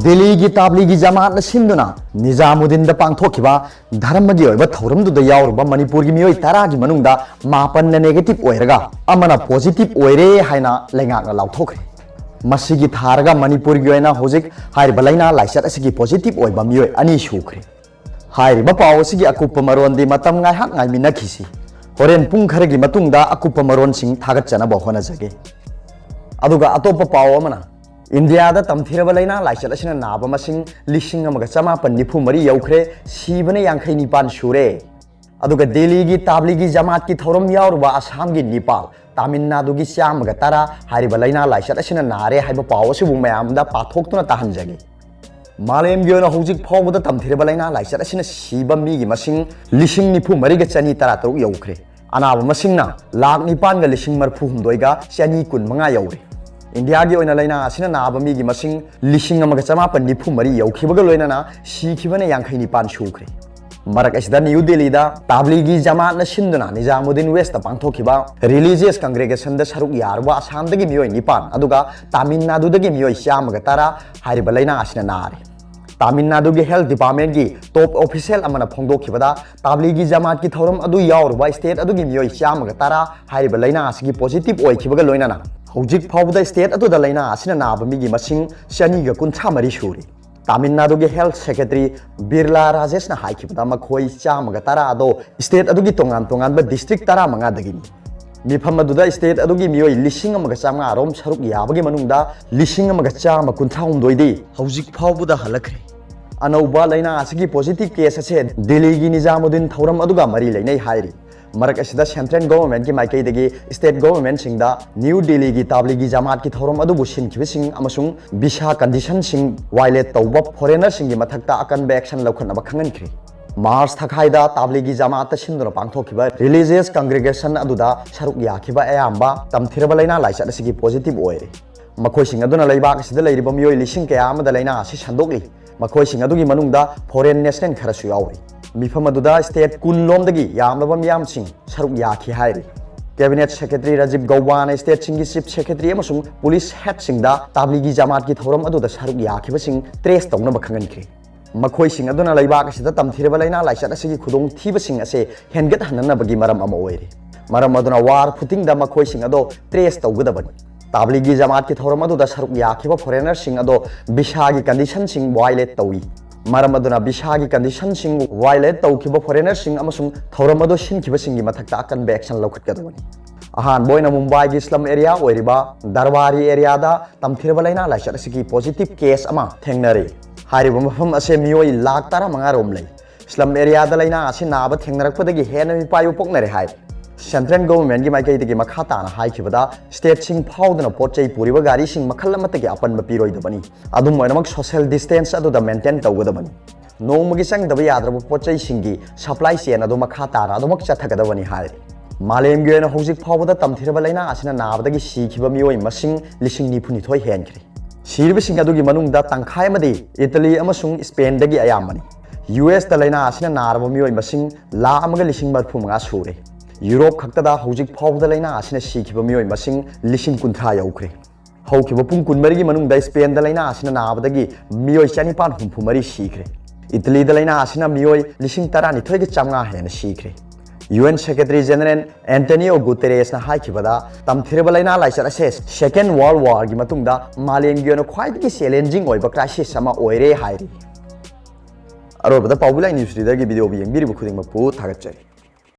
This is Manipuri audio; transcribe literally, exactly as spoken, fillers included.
ꯗꯦꯜꯂꯤꯒꯤ ꯇꯥꯕ꯭ꯂꯤꯒꯤ ꯖꯃꯥꯠꯅ ꯁꯤꯟꯗꯨꯅ ꯅꯤꯖꯥꯃꯨꯗꯤꯟꯗ ꯄꯥꯡꯊꯣꯛꯈꯤꯕ ꯙꯔꯃꯒꯤ ꯑꯣꯏꯕ ꯊꯧꯔꯝꯗꯨꯗ ꯌꯥꯎꯔꯨꯕ ꯃꯅꯤꯄꯨꯔꯒꯤ ꯃꯤꯑꯣꯏ ꯇꯔꯥꯒꯤ ꯃꯅꯨꯡꯗ ꯃꯥꯄꯟꯅ negative ꯑꯣꯏꯔꯒ ꯑꯃꯅ positive ꯑꯣꯏꯔꯦ ꯍꯥꯏꯅ ꯂꯩꯉꯥꯛꯅ ꯂꯥꯎꯊꯣꯛꯈ꯭ꯔꯦ꯫ ꯃꯁꯤꯒꯤ ꯊꯥꯔꯒ ꯃꯅꯤꯄꯨꯔꯒꯤ ꯑꯣꯏꯅ ꯍꯧꯖꯤꯛ ꯍꯥꯏꯔꯤꯕ ꯂꯥꯏꯅꯥ ꯂꯥꯏꯆꯠ ꯑꯁꯤꯒꯤ positive ꯑꯣꯏꯕ ꯃꯤꯑꯣꯏ ꯑꯅꯤ ꯁꯨꯈ꯭ꯔꯦ꯫ ꯍꯥꯏꯔꯤꯕ ꯄꯥꯎ ꯑꯁꯤꯒꯤ ꯑꯀꯨꯞꯄ ꯃꯔꯣꯟꯗꯤ ꯃꯇꯝ ꯉꯥꯏꯍꯥꯛ ꯉꯥꯏꯃꯤꯟꯅꯈꯤꯁꯤ꯫ ꯍꯣꯔꯦꯟ ꯄꯨꯡ ꯈꯔꯒꯤ ꯃꯇꯨꯡꯗ ꯑꯀꯨꯞꯄ ꯃꯔꯣꯟꯁꯤꯡ ꯊꯥꯒꯠꯆꯅꯕ ꯍꯣꯠꯅꯖꯒꯦ꯫ ꯑꯗꯨꯒ ꯑꯇꯣꯞꯄ ꯄꯥꯎ ꯑꯃꯅ, ꯏꯟꯗꯤꯌꯥꯗ ꯇꯝꯊꯤꯔꯕ ꯂꯥꯏꯅꯥ ꯂꯥꯏꯆꯠ ꯑꯁꯤꯅ ꯅꯥꯕ ꯃꯁꯤꯡ ꯂꯤꯁꯤꯡ ꯑꯃꯒ ꯆꯃꯥꯄꯟ ꯅꯤꯐꯨ ꯃꯔꯤ ꯌꯧꯈ꯭ꯔꯦ, ꯁꯤꯕꯅ ꯌꯥꯡꯈꯩ ꯅꯤꯄꯥꯟ ꯁꯨꯔꯦ꯫ ꯑꯗꯨꯒ ꯗꯦꯜꯂꯤꯒꯤ ꯇꯥꯕ꯭ꯂꯤꯒꯤ ꯖꯃꯥꯠꯀꯤ ꯊꯧꯔꯝ ꯌꯥꯎꯔꯨꯕ ꯑꯁꯥꯝꯒꯤ ꯅꯤꯄꯥꯜ, ꯇꯥꯃꯤꯜ ꯅꯥꯗꯨꯒꯤ ꯆꯥꯝꯃꯒ ꯇꯔꯥ ꯍꯥꯏꯔꯤꯕ ꯂꯥꯏꯅꯥ ꯂꯥꯏꯆꯠ ꯑꯁꯤꯅ ꯅꯥꯔꯦ ꯍꯥꯏꯕ ꯄꯥꯎ ꯑꯁꯤꯕꯨ ꯃꯌꯥꯝꯗ ꯄꯥꯊꯣꯛꯇꯨꯅ ꯇꯥꯍꯟꯖꯒꯦ꯫ ꯃꯥꯂꯦꯝꯒꯤ ꯑꯣꯏꯅ ꯍꯧꯖꯤꯛ ꯐꯥꯎꯕꯗ ꯇꯝꯊꯤꯔꯕ ꯂꯥꯏꯅꯥ ꯂꯥꯏꯆꯠ ꯑꯁꯤꯅ ꯁꯤꯕ ꯃꯤꯒꯤ ꯃꯁꯤꯡ ꯂꯤꯁꯤꯡ ꯅꯤꯐꯨ ꯃꯔꯤꯒ ꯆꯅꯤ ꯇꯔꯥ ꯇꯔꯨꯛ ꯌꯧꯈ꯭ꯔꯦ꯫ ꯑꯅꯥꯕ ꯃꯁꯤꯡꯅ ꯂꯥꯈ ꯅꯤꯄꯥꯟꯒ ꯂꯤꯁꯤꯡ ꯃꯔꯤꯐꯨ ꯍꯨꯝꯗꯣꯏꯒ ꯆꯅꯤ ꯀꯨꯟ ꯃꯉꯥ ꯌꯧꯔꯦ꯫ ꯏꯟꯗꯤꯌꯥꯒꯤ ꯑꯣꯏꯅ ꯂꯥꯏꯅꯥ ꯑꯁꯤꯅ ꯅꯥꯕ ꯃꯤꯒꯤ ꯃꯁꯤꯡ ꯂꯤꯁꯤꯡ ꯑꯃꯒ ꯆꯃꯥꯄꯟ ꯅꯤꯐꯨ ꯃꯔꯤ ꯌꯧꯈꯤꯕꯒ ꯂꯣꯏꯅꯅ ꯁꯤꯈꯤꯕꯅ ꯌꯥꯡꯈꯩ ꯅꯤꯄꯥꯟ ꯁꯨꯈ꯭ꯔꯦ꯫ ꯃꯔꯛ ꯑꯁꯤꯗ ꯅ꯭ꯌꯨ ꯗꯦꯜꯂꯤꯗ ꯇꯥꯕ꯭ꯂꯤꯒꯤ ꯖꯃꯥꯠꯅ ꯁꯤꯟꯗꯨꯅ ꯅꯤꯖꯥꯃꯨꯗꯤꯟ ꯋꯦꯁꯇ ꯄꯥꯡꯊꯣꯛꯈꯤꯕ religious congregation ꯗ ꯁꯔꯨꯛ ꯌꯥꯔꯨꯕ ꯑꯁꯥꯝꯗꯒꯤ ꯃꯤꯑꯣꯏ ꯅꯤꯄꯥꯟ, ꯑꯗꯨꯒ ꯇꯥꯃꯤꯜ ꯅꯥꯗꯨꯗꯒꯤ ꯃꯤꯑꯣꯏ ꯆꯥꯝꯃꯒ ꯇꯔꯥ ꯍꯥꯏꯔꯤꯕ ꯂꯥꯏꯅꯥ ꯑꯁꯤꯅ ꯅꯥꯔꯦ꯫ ꯇꯥꯃꯤꯜ ꯅꯥꯗꯨꯒꯤ health department ꯀꯤ top official ꯑꯃꯅ ꯐꯣꯡꯗꯣꯛꯈꯤꯕꯗ, ꯇꯥꯕ꯭ꯂꯤꯒꯤ ꯖꯃꯥꯠꯀꯤ ꯊꯧꯔꯝ ꯑꯗꯨ ꯌꯥꯎꯔꯨꯕ state ꯑꯗꯨꯒꯤ ꯃꯤꯑꯣꯏ ꯆꯥꯝꯃꯒ ꯇꯔꯥ ꯍꯥꯏꯔꯤꯕ ꯂꯥꯏꯅꯥ ꯑꯁꯤꯒꯤ positive ꯑꯣꯏꯈꯤꯕꯒ ꯂꯣꯏꯅꯅ ꯍꯧꯖꯤꯛ ꯐꯥꯎꯕꯗ state ꯑꯗꯨꯗ ꯂꯥꯏꯅꯥ ꯑꯁꯤꯅ ꯅꯥꯕ ꯃꯤꯒꯤ ꯃꯁꯤꯡ ꯆꯅꯤꯒ ꯀꯨꯟꯊ꯭ꯔꯥ ꯃꯔꯤ ꯁꯨꯔꯦ꯫ ꯇꯥꯃꯤꯜ ꯅꯥꯗꯨꯒꯤ health secretary ꯕꯤꯔꯂꯥ ꯔꯥꯖꯦꯁꯅ ꯍꯥꯏꯈꯤꯕꯗ, ꯃꯈꯣꯏ ꯆꯥꯝꯃꯒ ꯇꯔꯥ ꯑꯗꯣ state ꯑꯗꯨꯒꯤ ꯇꯣꯉꯥꯟ ꯇꯣꯉꯥꯟꯕ district ꯇꯔꯥꯃꯉꯥꯗꯒꯤꯅꯤ꯫ ꯃꯤꯐꯝ ꯑꯗꯨꯗ state ꯑꯗꯨꯒꯤ ꯃꯤꯑꯣꯏ ꯂꯤꯁꯤꯡ ꯑꯃꯒ ꯆꯥꯝꯃꯉꯥ ꯔꯣꯝ ꯁꯔꯨꯛ ꯌꯥꯕꯒꯤ ꯃꯅꯨꯡꯗ ꯂꯤꯁꯤꯡ ꯑꯃꯒ ꯆꯥꯝꯃ ꯀꯨꯟꯊ꯭ꯔꯥ ꯍꯨꯝꯗꯣꯏꯗꯤ ꯍꯧꯖꯤꯛ ꯐꯥꯎꯕꯗ ꯍꯜꯂꯛꯈ꯭ꯔꯦ꯫ ꯑꯅꯧꯕ ꯂꯥꯏꯅꯥ ꯑꯁꯤꯒꯤ positive case ꯑꯁꯦ ꯗꯦꯜꯂꯤꯒꯤ ꯅꯤꯖꯥꯃꯨꯗꯤꯟ ꯊꯧꯔꯝ ꯑꯗꯨꯒ ꯃꯔꯤ ꯂꯩꯅꯩ ꯍꯥꯏꯔꯤ꯫ ꯃꯔꯛ ꯑꯁꯤꯗ central government ꯀꯤ ꯃꯥꯏꯀꯩꯗꯒꯤ state government ꯁꯤꯡꯗ ꯅ꯭ꯌꯨ ꯗꯦꯜꯂꯤꯒꯤ ꯇꯥꯕ꯭ꯂꯤꯒꯤ ꯖꯃꯥꯠꯀꯤ ꯊꯧꯔꯝ ꯑꯗꯨꯕꯨ ꯁꯤꯟꯈꯤꯕꯁꯤꯡ ꯑꯃꯁꯨꯡ visa condition ꯁꯤꯡ violate ꯇꯧꯕ foreigner ꯁꯤꯡꯒꯤ ꯃꯊꯛꯇ ꯑꯀꯟꯕ action ꯂꯧꯈꯠꯅꯕ ꯈꯪꯍꯟꯈ꯭ꯔꯦ꯫ ꯃꯥꯔꯆ ꯊꯥꯈꯥꯏꯗ ꯇꯥꯕ꯭ꯂꯤꯒꯤ ꯖꯃꯥꯠꯇ ꯁꯤꯟꯗꯨꯅ ꯄꯥꯡꯊꯣꯛꯈꯤꯕ religious congregation ꯑꯗꯨꯗ ꯁꯔꯨꯛ ꯌꯥꯈꯤꯕ ꯑꯌꯥꯝꯕ ꯇꯝꯊꯤꯔꯕ ꯂꯥꯏꯅꯥ ꯂꯥꯏꯆꯠ ꯑꯁꯤꯒꯤ positive ꯑꯣꯏꯔꯦ꯫ ꯃꯈꯣꯏꯁꯤꯡ ꯑꯗꯨꯅ ꯂꯩꯕꯥꯛ ꯑꯁꯤꯗ ꯂꯩꯔꯤꯕ ꯃꯤꯑꯣꯏ ꯂꯤꯁꯤꯡ ꯀꯌꯥ ꯑꯃꯗ ꯂꯥꯏꯅꯥ ꯑꯁꯤ ꯁꯟꯗꯣꯛꯂꯤ꯫ ꯃꯈꯣꯏꯁꯤꯡ ꯑꯗꯨꯒꯤ ꯃꯅꯨꯡꯗ foreign national ꯈꯔꯁꯨ ꯌꯥꯎꯔꯤ꯫ ꯃꯤꯐꯝ ꯑꯗꯨꯗ state ꯀꯨꯟ ꯂꯣꯝꯗꯒꯤ ꯌꯥꯝꯂꯕ ꯃꯤꯌꯥꯝꯁꯤꯡ ꯁꯔꯨꯛ ꯌꯥꯈꯤ ꯍꯥꯏꯔꯤ꯫ Cabinet Secretary Rajiv Gaubaꯅ stateꯁꯤꯡꯒꯤ Chief Secretary ꯑꯃꯁꯨꯡ police headꯁꯤꯡꯗ ꯇꯥꯕ꯭ꯂꯤꯒꯤ ꯖꯃꯥꯠꯀꯤ ꯊꯧꯔꯝ ꯑꯗꯨꯗ ꯁꯔꯨꯛ ꯌꯥꯈꯤꯕꯁꯤꯡ trace ꯇꯧꯅꯕ ꯈꯪꯍꯟꯈ꯭ꯔꯦ꯫ ꯃꯈꯣꯏꯁꯤꯡ ꯑꯗꯨꯅ ꯂꯩꯕꯥꯛ ꯑꯁꯤꯗ ꯇꯝꯊꯤꯔꯕ ꯂꯥꯏꯅꯥ ꯂꯥꯏꯆꯠ ꯑꯁꯤꯒꯤ ꯈꯨꯗꯣꯡꯊꯤꯕꯁꯤꯡ ꯑꯁꯦ ꯍꯦꯟꯒꯠꯍꯟꯅꯅꯕꯒꯤ ꯃꯔꯝ ꯑꯃ ꯑꯣꯏꯔꯤ꯫ ꯃꯔꯝ ꯑꯗꯨꯅ war footingꯗ ꯃꯈꯣꯏꯁꯤꯡ ꯑꯗꯣ trace ꯇꯧꯒꯗꯕꯅꯤ꯫ ꯇꯥꯕ꯭ꯂꯤꯒꯤ ꯖꯃꯥꯠꯀꯤ ꯊꯧꯔꯝ ꯑꯗꯨꯗ ꯁꯔꯨꯛ ꯌꯥꯈꯤꯕ foreignerꯁꯤꯡ ꯑꯗꯣ visaꯒꯤ conditionꯁꯤꯡ violate ꯇꯧꯏ꯫ ꯃꯔꯝ ꯑꯗꯨꯅ visaꯒꯤ conditionꯁꯤꯡ violate ꯇꯧꯈꯤꯕ foreignerꯁꯤꯡ ꯑꯃꯁꯨꯡ ꯊꯧꯔꯝ ꯑꯗꯨ ꯁꯤꯟꯈꯤꯕꯁꯤꯡꯒꯤ ꯃꯊꯛꯇ ꯑꯀꯟꯕ action ꯂꯧꯈꯠꯀꯗꯕꯅꯤ꯫ ꯑꯍꯥꯟꯕ ꯑꯣꯏꯅ ꯃꯨꯝꯕꯥꯏꯒꯤ slum area ꯑꯣꯏꯔꯤꯕ ꯗꯔꯕꯥꯔꯤ areaꯗ ꯇꯝꯊꯤꯔꯕ ꯂꯥꯏꯅꯥ ꯂꯥꯏꯆꯠ ꯑꯁꯤꯒꯤ positive case ꯑꯃ ꯊꯦꯡꯅꯔꯦ꯫ ꯍꯥꯏꯔꯤꯕ ꯃꯐꯝ ꯑꯁꯦ ꯃꯤꯑꯣꯏ ꯂꯥꯈ ꯇꯔꯥꯃꯉꯥ ꯔꯣꯝ ꯂꯩ꯫ Slum areaꯗ ꯂꯥꯏꯅꯥ ꯑꯁꯤ ꯅꯥꯕ ꯊꯦꯡꯅꯔꯛꯄꯗꯒꯤ ꯍꯦꯟꯅ ꯃꯤꯄꯥꯏꯕ ꯄꯣꯛꯅꯔꯦ ꯍꯥꯏ꯫ Central governmentꯀꯤ ꯃꯥꯏꯀꯩꯗꯒꯤ ꯃꯈꯥ ꯇꯥꯅ ꯍꯥꯏꯈꯤꯕꯗ stateꯁꯤꯡ ꯐꯥꯎꯗꯨꯅ ꯄꯣꯠ ꯆꯩ ꯄꯨꯔꯤꯕ ꯒꯥꯔꯤꯁꯤꯡ ꯃꯈꯜ ꯑꯃꯠꯇꯒꯤ ꯑꯄꯟꯕ ꯄꯤꯔꯣꯏꯗꯕꯅꯤ꯫ ꯑꯗꯨꯝ ꯑꯣꯏꯅꯃꯛ social distance ꯑꯗꯨꯗ maintain ꯇꯧꯒꯗꯕꯅꯤ꯫ ꯅꯣꯡꯃꯒꯤ ꯆꯪꯗꯕ ꯌꯥꯗ꯭ꯔꯕ ꯄꯣꯠ ꯆꯩꯁꯤꯡꯒꯤ supply chain ꯑꯗꯨ ꯃꯈꯥ ꯇꯥꯅ ꯑꯗꯨꯃꯛ ꯆꯠꯊꯒꯗꯕꯅꯤ ꯍꯥꯏꯔꯤ꯫ ꯃꯥꯂꯦꯝꯒꯤ ꯑꯣꯏꯅ ꯍꯧꯖꯤꯛ ꯐꯥꯎꯕꯗ ꯇꯝꯊꯤꯔꯕ ꯂꯥꯏꯅꯥ ꯑꯁꯤꯅ ꯅꯥꯕꯗꯒꯤ ꯁꯤꯈꯤꯕ ꯃꯤꯑꯣꯏ ꯃꯁꯤꯡ ꯂꯤꯁꯤꯡ ꯅꯤꯐꯨꯅꯤꯊꯣꯏ ꯍꯦꯟꯈ꯭ꯔꯦ꯫ ꯁꯤꯔꯤꯕꯁꯤꯡ ꯑꯗꯨꯒꯤ ꯃꯅꯨꯡꯗ ꯇꯪꯈꯥꯏ ꯑꯃꯗꯤ ꯏꯇꯂꯤ ꯑꯃꯁꯨꯡ ꯁ꯭ꯄꯦꯟꯗꯒꯤ ꯑꯌꯥꯝꯕꯅꯤ꯫ ꯌꯨ ꯑꯦꯁꯇ ꯂꯥꯏꯅꯥ ꯑꯁꯤꯅ ꯅꯥꯔꯕ ꯃꯤꯑꯣꯏ ꯃꯁꯤꯡ ꯂꯥꯈ ꯑꯃꯒ ꯂꯤꯁꯤꯡ ꯃꯔꯤꯐꯨ ꯃꯉꯥ ꯁꯨꯔꯦ꯫ ꯌꯨꯔꯣꯞ ꯈꯛꯇꯗ ꯍꯧꯖꯤꯛ ꯐꯥꯎꯕꯗ ꯂꯥꯏꯅꯥ ꯑꯁꯤꯅ ꯁꯤꯈꯤꯕ ꯃꯤꯑꯣꯏ ꯃꯁꯤꯡ ꯂꯤꯁꯤꯡ ꯀꯨꯟꯊ꯭ꯔꯥ ꯌꯧꯈ꯭ꯔꯦ꯫ ꯍꯧꯈꯤꯕ ꯄꯨꯡ ꯀꯨꯟꯃꯔꯤꯒꯤ ꯃꯅꯨꯡꯗ ꯁ꯭ꯄꯦꯟꯗ ꯂꯥꯏꯅꯥ ꯑꯁꯤꯅ ꯅꯥꯕꯗꯒꯤ ꯃꯤꯑꯣꯏ ꯆꯅꯤꯄꯥꯟ ꯍꯨꯝꯐꯨ ꯃꯔꯤ ꯁꯤꯈ꯭ꯔꯦ꯫ ꯏꯇꯂꯤꯗ ꯂꯥꯏꯅꯥ ꯑꯁꯤꯅ ꯃꯤꯑꯣꯏ ꯂꯤꯁꯤꯡ ꯇꯔꯥꯅꯤꯊꯣꯏꯒ ꯆꯥꯝꯃꯉꯥ ꯍꯦꯟꯅ ꯁꯤꯈ꯭ꯔꯦ꯫ U N Secretary General Antonio Guterresꯅ ꯍꯥꯏꯈꯤꯕꯗ, ꯇꯝꯊꯤꯔꯕ ꯂꯥꯏꯅꯥ ꯂꯥꯏꯆꯠ ꯑꯁꯦ Second World Warꯒꯤ ꯃꯇꯨꯡꯗ ꯃꯥꯂꯦꯝꯒꯤ ꯑꯣꯏꯅ ꯈ꯭ꯋꯥꯏꯗꯒꯤ challenging ꯑꯣꯏꯕ crisis ꯑꯃ ꯑꯣꯏꯔꯦ ꯍꯥꯏꯔꯤ꯫ ꯑꯔꯣꯏꯕꯗ ꯄꯥꯎꯕꯤ ꯂꯥꯏ news readerꯒꯤ videoꯕꯨ ꯌꯦꯡꯕꯤꯔꯤꯕ ꯈꯨꯗꯤꯡꯃꯛꯄꯨ ꯊꯥꯒꯠꯆꯔꯤ꯫